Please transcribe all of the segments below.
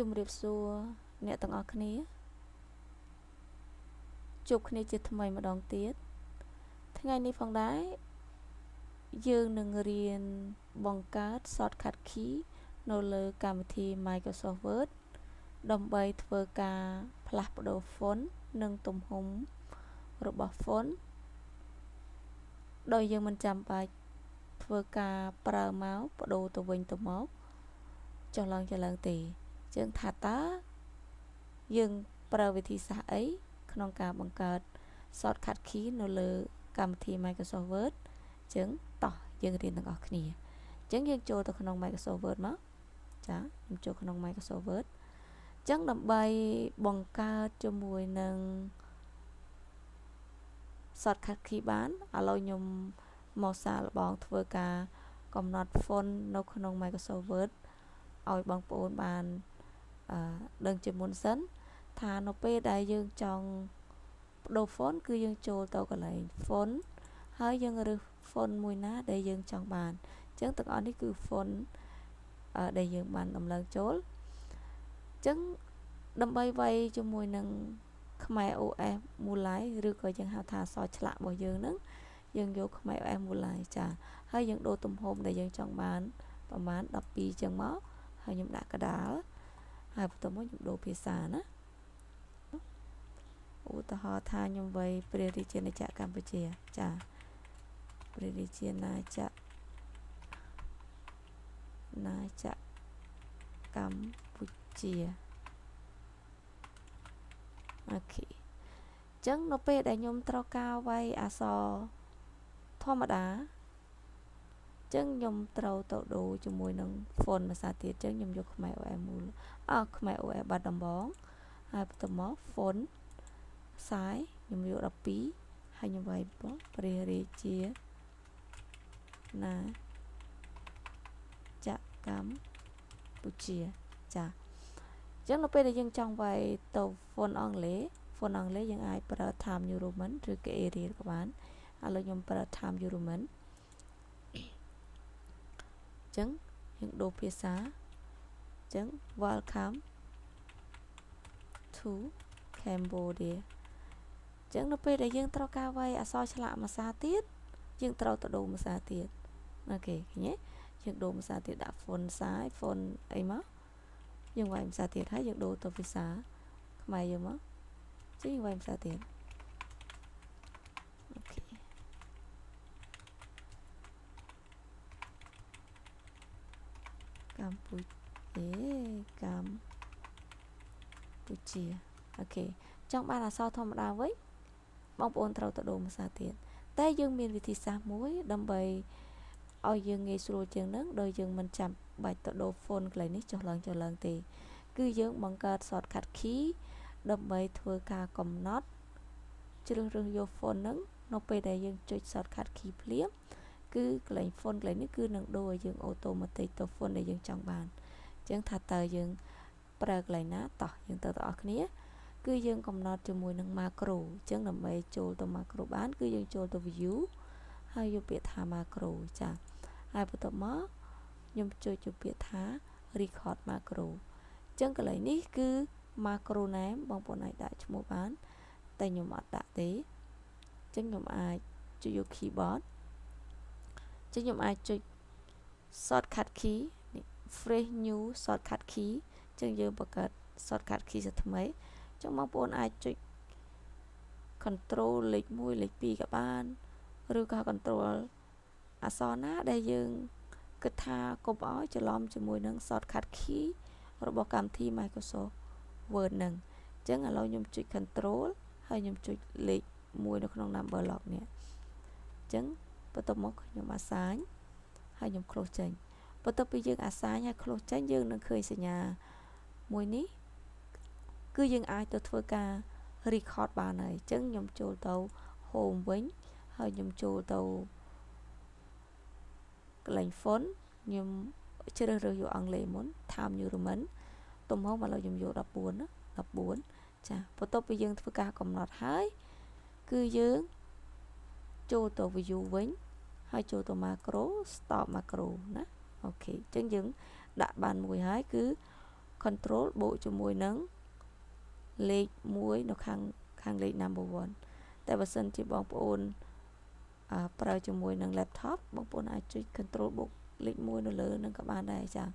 ជំរាបសួរអ្នកទាំងអស់គ្នាជួបគ្នាជាថ្មីម្ដងទៀតថ្ងៃនេះផងដែរយើងនឹងរៀនបង្កើត shortcut key នៅលើកម្មវិធី Microsoft Word ដើម្បីធ្វើការផ្លាស់ប្ដូរ font និងទំហំរបស់ font ដោយយើងមិនចាំបាច់ធ្វើការប្រើមកបដូរទៅវិញទៅមកចុះឡើងចុះឡើងទេចឹងថាតើយើងប្រើវិធីសាស្ត្រអីក្នុងការបង្កើត shortcut key នៅលើកម្មវិធី Microsoft Word ចឹងតោះយើងរៀនទាំងអស់គ្នាចឹងយើងចូលទៅក្នុង Microsoft Word មកចាខ្ញុំចូលក្នុង Microsoft Word ចឹងដើម្បីបង្កើតជាមួយនឹង shortcut key បានឥឡូវខ្ញុំមកសាកល្បងធ្វើការកំណត់ font នៅក្នុង Microsoft Word ឲ្យបងប្អូនបានដឹងជាមុនសិនថានៅពេលដែលយើងចង់ប្ដូរ font គឺយើងចូលទៅកន្លែង font ហើយយើងរើស font មួយណាដែលយើងចង់បានអញ្ចឹងទាំងអស់នេះគឺ font ដែលយើងបានដំឡើងចូលអញ្ចឹងដើម្បីវាយជាមួយនឹងខ្មែរ OS មូឡៃឬក៏យើងហៅថាអក្សរឆ្លាក់របស់យើងហ្នឹងយើងយកខ្មែរ OS មូឡៃចាហើយយើងដូរទំហំដែលយើងចង់បានប្រហែល12ចឹងមកហើយខ្ញុំដាក់កដាលហើយបន្ទាប់មកខ្ញុំដូរភាសាណាឧទាហរណ៍ថាខ្ញុំវាយព្រះរាជាណាចក្រកម្ពុជាចាព្រះរាជាណាចក្រណាចក្រកម្ពុជាអូខេចឹងនៅពេលដែលខ្ញុំត្រូវការវាយអក្សរធម្មតាចឹងខ្ញុំត្រូវទៅដូរជាមួយនឹង font ភាសាទៀតចឹងខ្ញុំយកខ្មែរ OS មូលអខ្មែរ OS បាត់ដំបងហើយបន្ទាប់មក font size ខ្ញុំយក12ហើយខ្ញុំវាយព្រះរាជាណាចក្រកម្ពុជាចាអញ្ចឹងនៅពេលដែលយើងចង់វាយទៅ font អង់គ្លេស font អង់គ្លេសយើងអាចប្រើ Times New Roman ឬក៏ Arial ក៏បានឥឡូវខ្ញុំប្រើ Times New Roman អញ្ចឹងយើងដូរភាសាអញ្ចឹង welcome to Cambodia អញ្ចឹងនៅពេលដែលយើងត្រូវការវាយអក្សរឆ្លាក់ភាសាទៀតយើងត្រូវទៅដូរភាសាទៀតអូខេឃើញទេយើងដូរភាសាទៀតដាក់ font size font អីមកយើងវាយភាសាទៀតហើយយើងដូរទៅភាសាខ្មែរយើងមកចឹងយើងវាយភាសាទៀតអូខេកម្ពុជាកម្ពុជាអូខេចង់បានអក្សរធម្មតាវិញបងប្អូនត្រូវទៅដូរភាសាទៀតតែយើងមានវិធីសាស្ត្រមួយដើម្បីឲ្យយើងងាយស្រួលជាងនឹងដោយយើងមិនចាំបាច់ទៅដូរ font កន្លែងនេះចុះឡើងចុះឡើងទេគឺយើងបង្កើត shortcut key ដើម្បីធ្វើការកំណត់ជ្រើសរើសយក font ហ្នឹងនៅពេលដែលយើងចុច shortcut key ភ្លាមគឺកន្លែង font កន្លែងនេះគឺនឹងដូរឲ្យយើង automatic ទៅ font ដែលយើងចង់បានអញ្ចឹងថាតើយើងប្រើកន្លែងណាតោះយើងទៅទាំងអស់គ្នាគឺយើងកំណត់ជាមួយនឹង macro អញ្ចឹងដើម្បីចូលទៅ macro បានគឺយើងចូលទៅ view ហើយយកពាក្យថា macro ចាហើយបន្ទាប់មកខ្ញុំចុចយកពាក្យថា record macro អញ្ចឹងកន្លែងនេះគឺ macro name បងប្អូនអាចដាក់ឈ្មោះបានតែខ្ញុំអត់ដាក់ទេអញ្ចឹងខ្ញុំអាចចុចយក keyboard អញ្ចឹងខ្ញុំអាចចុច shortcut key នេះ fresh new shortcut key អញ្ចឹងយើងបង្កើត shortcut key ជាថ្មីអញ្ចឹងបងប្អូនអាចចុច control លេខ1លេខ2ក៏បានឬក៏ control អក្សរណាដែលយើងគិតថាកុំឲ្យច្រឡំជាមួយនឹង shortcut key របស់កម្មវិធី Microsoft Word ហ្នឹងអញ្ចឹងឥឡូវខ្ញុំចុច control ហើយខ្ញុំចុចលេខ1នៅក្នុង number lock នេះអញ្ចឹងបន្ទាប់មកខ្ញុំ assign ហើយខ្ញុំ close ចេញបន្ទាប់ពីយើង assign ហើយ close ចេញយើងនឹងឃើញសញ្ញាមួយនេះគឺយើងអាចទៅធ្វើការ record បានហើយអញ្ចឹងខ្ញុំចូលទៅ home វិញហើយខ្ញុំចូលទៅកន្លែង font ខ្ញុំជ្រើសរើសយកអង់គ្លេសមុន Times New Roman ទំហំឥឡូវខ្ញុំយក14ណា14ចាបន្ទាប់ពីយើងធ្វើការកំណត់ហើយគឺយើងចូលទៅ view វិញហើយចូលទៅ macro stop macro ណាអូខេអញ្ចឹងយើងដាក់បានមួយហើយគឺ control បូកជាមួយនឹងលេខ1នៅខាងលេខ number 1តែបើសិនជាបងប្អូនប្រើជាមួយនឹង laptop បងប្អូនអាចចុច control បូកលេខ1នៅលើនឹងក៏បានដែរចាអ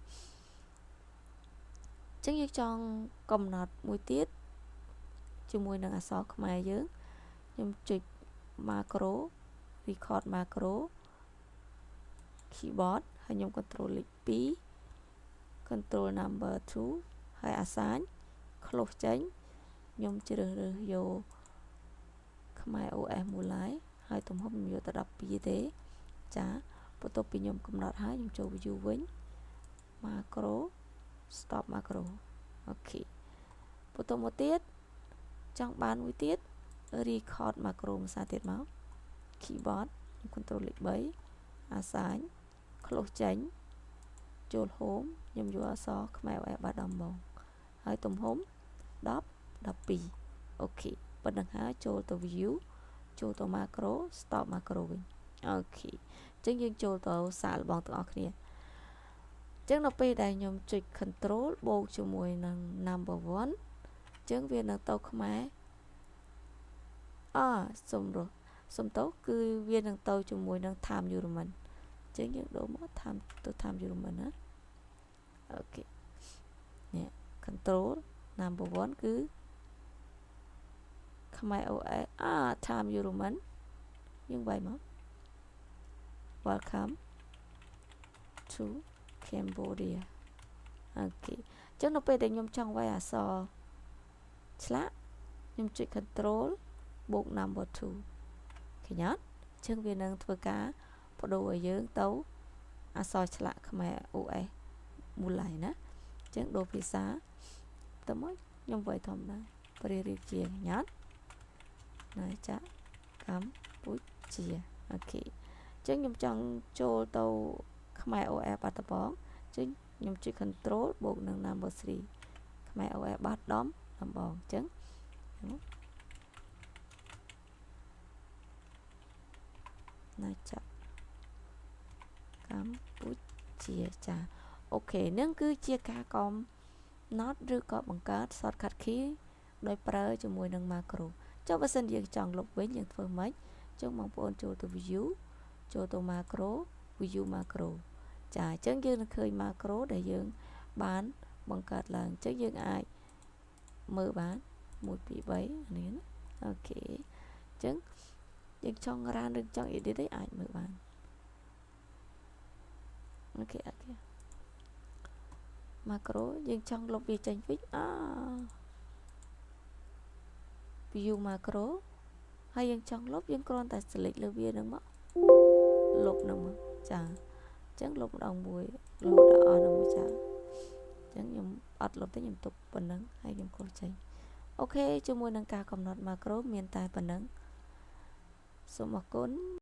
ញ្ចឹងយើងចង់កំណត់មួយទៀតជាមួយនឹងអក្សរខ្មែរយើងខ្ញុំចុច macro record macro keyboard ហើយខ្ញុំ control លេខ2 control number 2ហើយ assign close ចេញខ្ញុំជ្រើសរើសយកខ្មែរ OS Mulai ហើយទំហំខ្ញុំយកតែ12ទេចាបន្ទាប់ពីខ្ញុំកំណត់ហើយខ្ញុំចូល view វិញ macro stop macro OK បន្តមកទៀតចង់បានមួយទៀត record macro មួយសារទៀតមក keyboard control លេខ3 assign close ចេញចូល home ខ្ញុំយកអក្សរខ្មែរ OS បាត់ដំបងហើយទំហំ10 12 OK ប៉ុណ្្នឹងហើយចូលទៅ view ចូលទៅ macro stop macro វិញ OK អញ្ចឹងយើងចូលទៅសាកល្បងទាំងអស់គ្នាអញ្ចឹងនៅពេលដែលខ្ញុំចុច control បូកជាមួយនឹង number 1អញ្ចឹងវានឹងទៅខ្មែរអសុំរសុំទៅគឺវានឹងទៅជាមួយនឹង Time New Roman អញ្ចឹងយើងដូរមក time ទៅ Time New Roman ណា OK នេះ control number 1គឺខ្មែរ OS អា Time New Roman យើងវាយមក welcome to Cambodia OK អញ្ចឹងនៅពេលដែលខ្ញុំចង់វាយអក្សរឆ្លាក់ខ្ញុំចុច control បូក number 2ឃើញអត់អញ្ចឹងវានឹងធ្វើការបដូរឲ្យយើងទៅអក្សរឆ្លាក់ខ្មែរ OS មូលៃណាអញ្ចឹងដូរភាសាទៅមកខ្ញុំវាយធម្មតាព្រះរាជាញ៉ាត់ណាចាកម្ពុជា OK អញ្ចឹងខ្ញុំចង់ចូលទៅខ្មែរ OS បាត់ដំបងអញ្ចឹងខ្ញុំចុច control បូកនឹង number 3ខ្មែរ OS បាត់ដំដំបងអញ្ចឹងណាចាកម្ពុជាចា OK នឹងគឺជាការកំណត់ឬក៏បង្កើត shortcut key ដោយប្រើជាមួយនឹង macro ចុះបើសិនយើងចង់លុបវិញយើងធ្វើម៉េចចុងបងប្អូនចូលទៅ view ចូលទៅ macro view macro ចាអញ្ចឹងយើងនឹងឃើញ macro ដែលយើងបានបង្កើតឡើងអញ្ចឹងយើងអាចមើលបាន1 2 3នេះណា OK អញ្ចឹងយើងចង់ run ឬចង់ edit ទេអាចមើលបាន OK OK macro យើងចង់លុបវាចេញវិញអ view macro ហើយយើងចង់លុបយើងគ្រាន់តែ select លើវានឹងមកលុបនឹងមកចាអញ្ចឹងលុបម្ដងមួយរហូតដល់អស់នឹងមួយចាអញ្ចឹងខ្ញុំអត់លុបទេខ្ញុំទុកប៉ុណ្ណឹងហើយខ្ញុំ close ចេញ OK ជាមួយនឹងការកំណត់ macro មានតែប៉ុណ្ណឹងសូមអរគុណ។